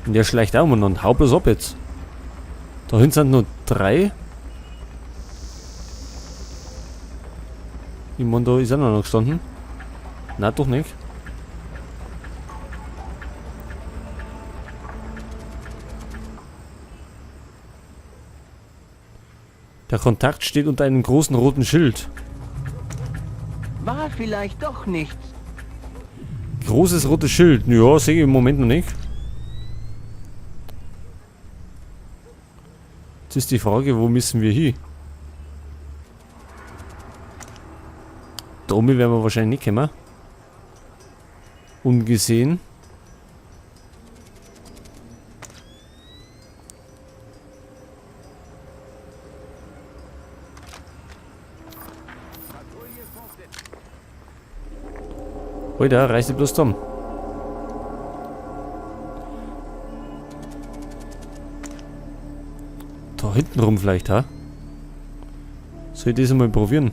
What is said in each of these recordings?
Und der schleicht auch umeinander. Hau bloß ab jetzt. Da hinten sind noch 3. Ich mein, da ist auch noch gestanden. Nein, doch nicht. Der Kontakt steht unter einem großen roten Schild. War vielleicht doch nichts. Großes rotes Schild. Ja, sehe ich im Moment noch nicht. Jetzt ist die Frage, wo müssen wir hin? Da oben werden wir wahrscheinlich nicht kommen. Ungesehen. Alter, reiß dich bloß zusammen. Da hinten rum vielleicht, ha? Soll ich das einmal probieren?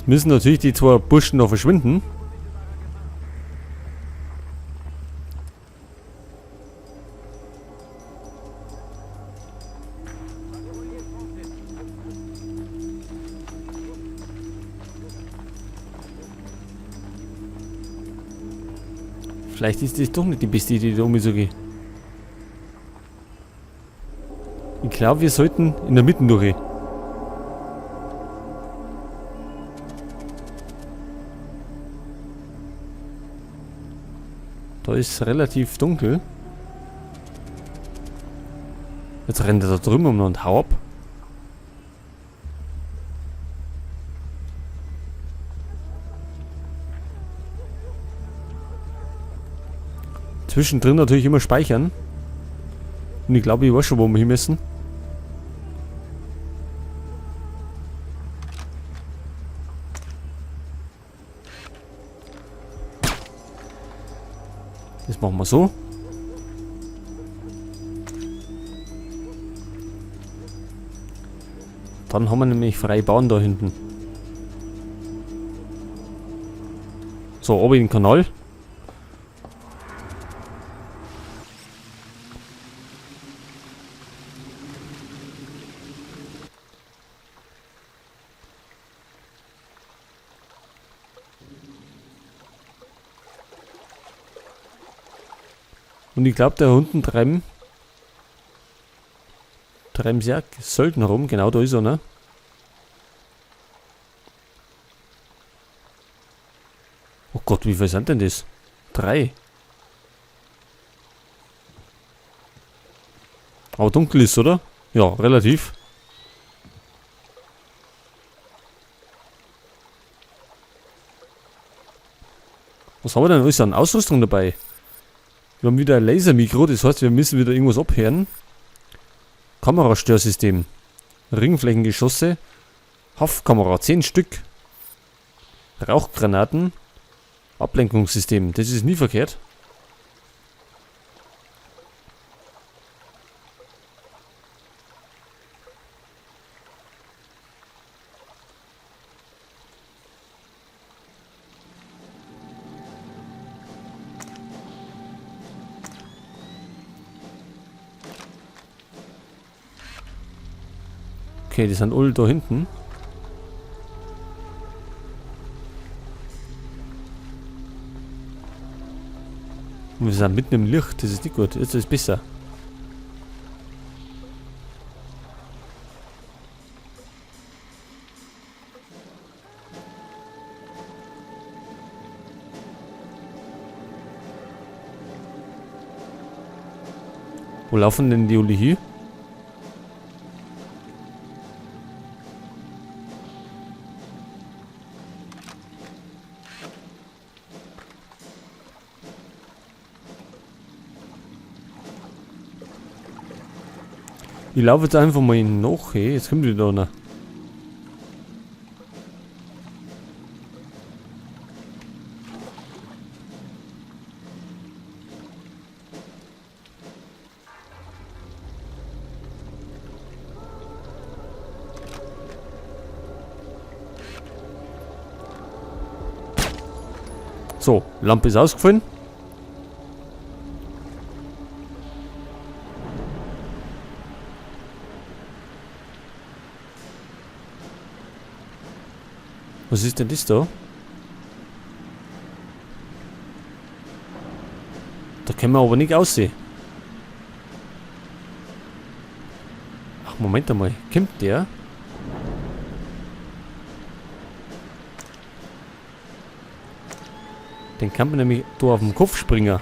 Müssen natürlich die zwei Burschen noch verschwinden. Vielleicht ist das doch nicht die beste Idee, da um so geht. Ich glaub, wir sollten in der Mitte durch. Da ist relativ dunkel. Jetzt rennt er da drüben um und hau ab. Zwischendrin natürlich immer speichern. Und ich glaube, ich weiß schon, wo wir hin müssen. Das machen wir so. Dann haben wir nämlich freie Bahn da hinten. So, oben in den Kanal. Und ich glaub, da unten treiben sie auch Söldner rum. Genau, da ist er, ne? Oh Gott, wie viel sind denn das? 3. Aber dunkel ist, oder? Ja, relativ. Was haben wir denn alles an Ausrüstung dabei? Wir haben wieder ein Lasermikro, das heißt, wir müssen wieder irgendwas abhören. Kamerastörsystem. Ringflächengeschosse. Haftkamera, 10 Stück. Rauchgranaten. Ablenkungssystem, das ist nie verkehrt. Okay, die sind alle da hinten. Und wir sind mitten im Licht, das ist nicht gut. Jetzt ist es besser. Wo laufen denn die alle hin? Ich laufe jetzt einfach mal nach, hey. Jetzt kommt wieder einer. So, Lampe ist ausgefallen. Was ist denn das da? Da können wir aber nicht aussehen. Ach, Moment einmal. Kommt der? Den kann man nämlich da auf den Kopf springen.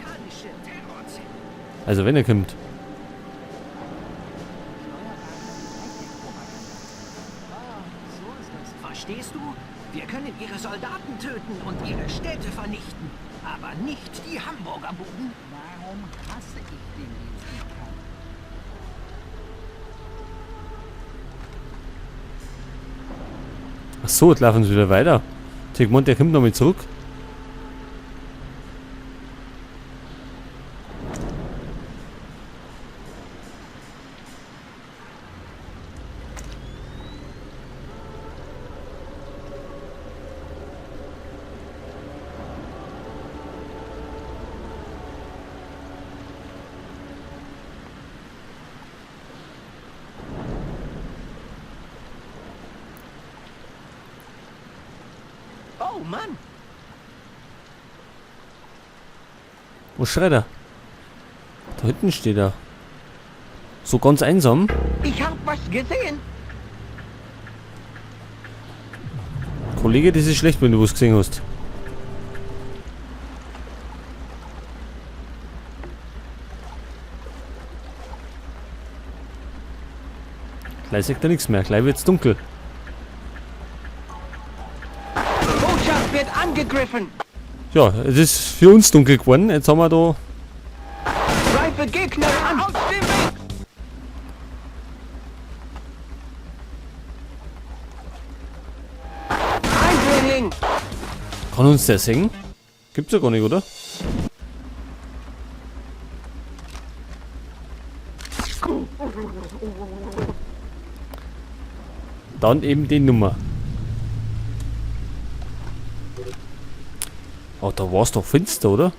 Also wenn er kommt. Verstehst du? Wir können ihre Soldaten töten und ihre Städte vernichten, aber nicht die Hamburger Buden. Warum hasse ich den letzten Kampf? Ach so, jetzt laufen sie wieder weiter. Sigmund, der kommt nochmal zurück. Oh Mann! Wo schreit er? Da hinten steht er. So ganz einsam. Ich hab was gesehen. Kollege, das ist schlecht, wenn du was gesehen hast. Gleich sieht er nichts mehr. Gleich wird's dunkel. Botschaft wird angegriffen. Ja, es ist für uns dunkel geworden. Jetzt haben wir da... Greife Gegner an. Aus dem Weg! Eindringling! Kann uns der sehen? Gibt's ja gar nicht, oder? Dann eben die Nummer. Oh, da war's doch finster, oder?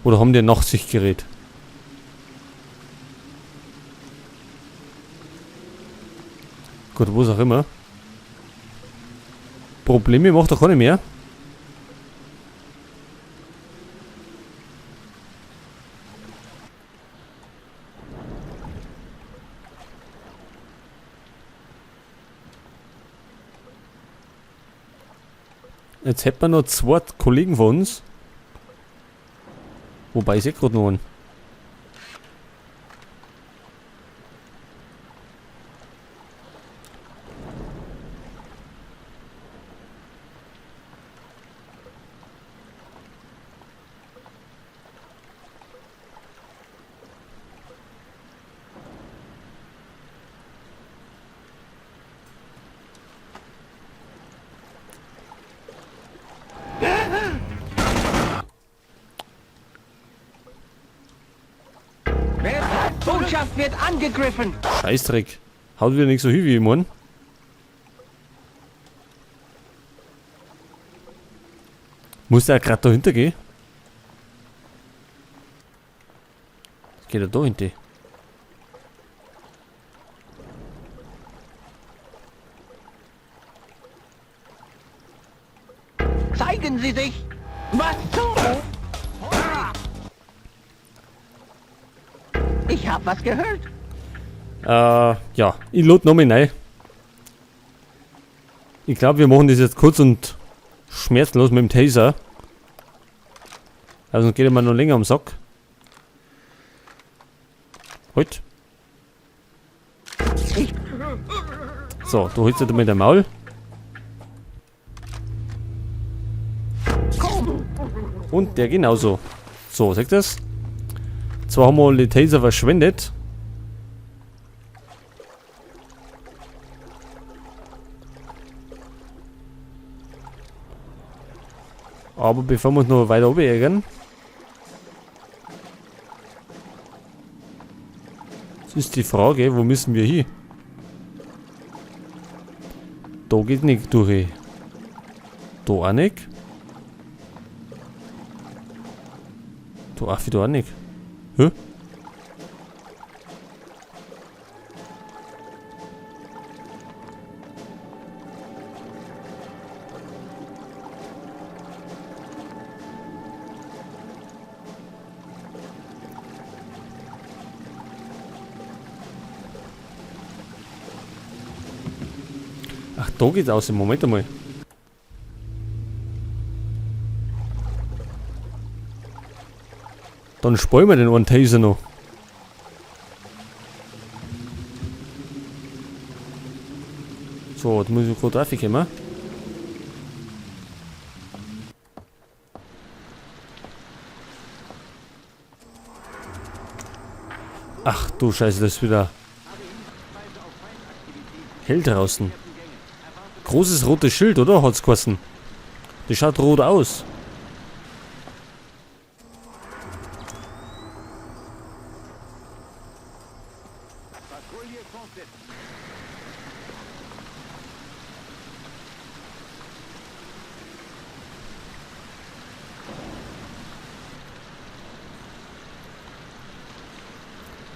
Oder haben die ein Nachtsichtgerät? Gut, was auch immer. Probleme macht doch keine mehr. Jetzt hätten wir noch zwei Kollegen von uns. Wobei, ich seh grad noch einen. Botschaft wird angegriffen. Scheißdreck. Haut wieder nicht so hin wie ich mein. Muss der grad dahinter gehen? Geht er da hinter? Zeigen Sie sich! Was zum... Ich hab was gehört. Ja, ich lad nochmal rein. Ich glaub, wir machen das jetzt kurz und schmerzlos mit dem Taser. Also geht immer noch länger am Sack. Halt. So, du holst dir mit dem Maul. Und der genauso. So, seht ihr das? Zwar haben wir alle Taser verschwendet. Aber bevor wir uns noch weiter oben ärgern. Das ist die Frage, wo müssen wir hin? Da geht nicht durch. Da auch nicht. Du Affe, du auch nicht. Hä? Ach, da geht's aus. Moment einmal. Dann sparen wir den einen Taser noch. So, jetzt muss ich gerade raufkommen. Ach du Scheiße, das ist wieder hell draußen. Großes rotes Schild, oder? Hat's geheißen. Das schaut rot aus.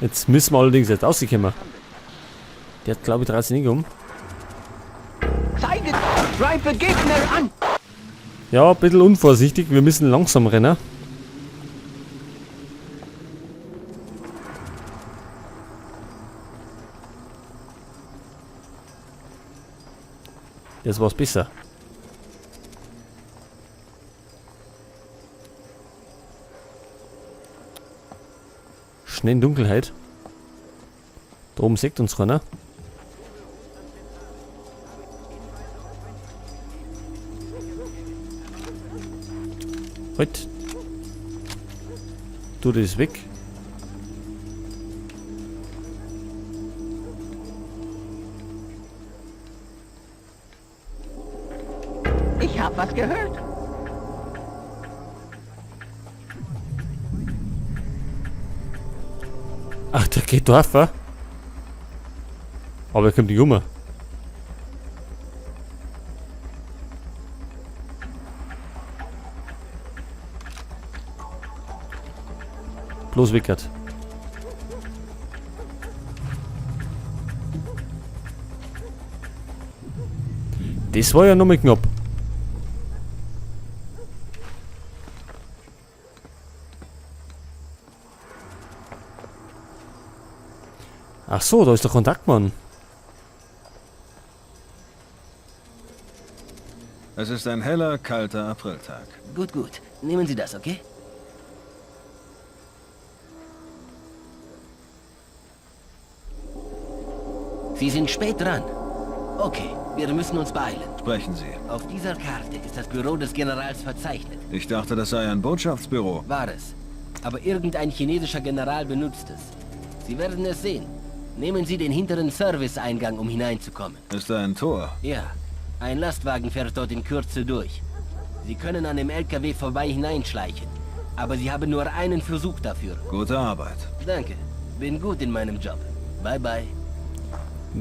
Jetzt müssen wir allerdings jetzt rauskommen. Der hat, glaube ich, 13 nicht um. Zeige, greife Gegner an! Ja, ein bisschen unvorsichtig. Wir müssen langsam rennen. Jetzt war's besser. Schnell in Dunkelheit. Da oben sieht uns keiner. Halt. Tu das weg. Ich hab was gehört. Ach, der geht drauf, wa? Aber er kommt nicht um. Bloß wickert. Das war ja nochmal knapp. Ach so, da ist der Kontaktmann. Es ist ein heller, kalter Apriltag. Gut, gut. Nehmen Sie das, okay? Sie sind spät dran. Okay, wir müssen uns beeilen. Sprechen Sie. Auf dieser Karte ist das Büro des Generals verzeichnet. Ich dachte, das sei ein Botschaftsbüro. War es. Aber irgendein chinesischer General benutzt es. Sie werden es sehen. Nehmen Sie den hinteren Serviceeingang, um hineinzukommen. Ist da ein Tor? Ja, ein Lastwagen fährt dort in Kürze durch. Sie können an dem LKW vorbei hineinschleichen. Aber Sie haben nur einen Versuch dafür. Gute Arbeit. Danke. Bin gut in meinem Job. Bye bye.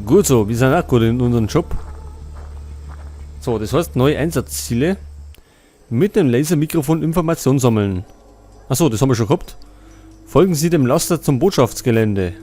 Gut so, wir sind auch gut in unserem Job. So, das heißt neue Einsatzziele. Mit dem Lasermikrofon Informationen sammeln. Achso, das haben wir schon gehabt. Folgen Sie dem Laster zum Botschaftsgelände.